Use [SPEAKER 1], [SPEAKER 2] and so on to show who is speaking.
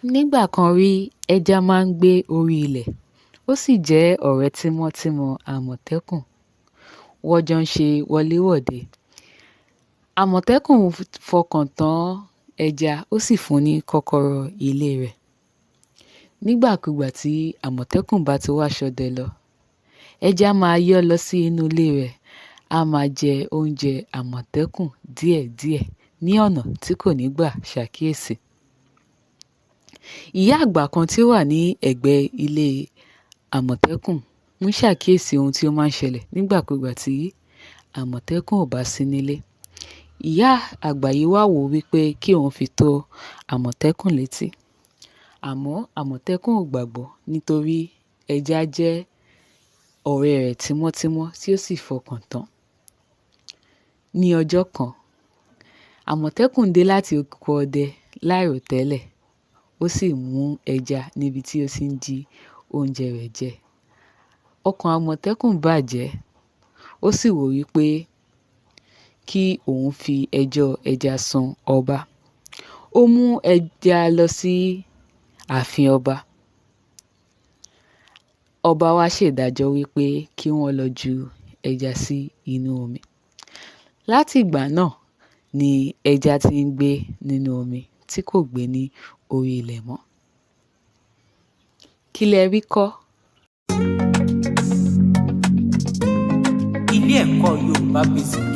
[SPEAKER 1] Nígbà kan rí, ẹja máa ń gbé orí ilẹ̀, ó sì jẹ́ ọ̀rẹ́ tímọ́tímọ́ Àmọ̀tẹ́kùn. Wọ́n jọ ń ṣe wọléwọ̀de. Àmọ̀tẹ́kùn fọkàn tán ẹja, ó sì fún un ní kọ́kọ́rọ́ ilé rẹ̀. Nígbàkúùgbà tí Àmọ̀tẹ́kùn bá ti wá ṣọdẹ lọ, ẹja máa yọ́ lọ sí inú ilé rẹ̀, á máa jẹ oúnjẹ Àmọ̀tẹ́kùn díẹ̀díẹ̀ ní ọ̀nà tí kò ní gbà ṣàkíyèsí. Ìyá àgbà kan tí ó wà ní ẹ̀gbẹ́ ilé Àmọ̀tẹ́kùn ń ṣàkíyèsí ohun tí ó máa ń ṣẹlẹ̀ nígbàkúùgbà tí Àmọ̀tẹ́kùn ò bá sí nílé. Ìyá àgbà yìí wá wò ó wípé kí òun fi tó Àmọ̀tẹ́kùn létí. Àmọ́ Àmọ̀tẹ́kùn ò gbàgbọ́ nítorí ẹja jẹ́ ọ̀rẹ́ rẹ̀ tímọ́tímọ́ tí ó sì fọkàn tán. Ní ọjọ́ kan, Àmọ̀tẹ́kùn dé láti oko ọdẹ láìròtẹ́lẹ̀, ó sì mú ẹja níbi tí ó ti ń jí oúnjẹ rẹ̀ jẹ. Ọkàn Àmọ̀tẹ́kùn bàjẹ́, ó sì wò wípé kí òun fi ẹjọ́ ẹja sun ọba. Ó mú ẹja lọ sí ààfin ọba. Ọba wá ṣèdájọ́ wípé kí wọ́n lọ ju ẹja sí inú omi. Láti ìgbà náà ni ẹja ti ń gbé nínú omi tí kò gbé ní orí ilẹ̀ mọ́. Kí lẹ rí kọ́?
[SPEAKER 2] Ilé ẹ̀kọ́ Yorùbá Basic.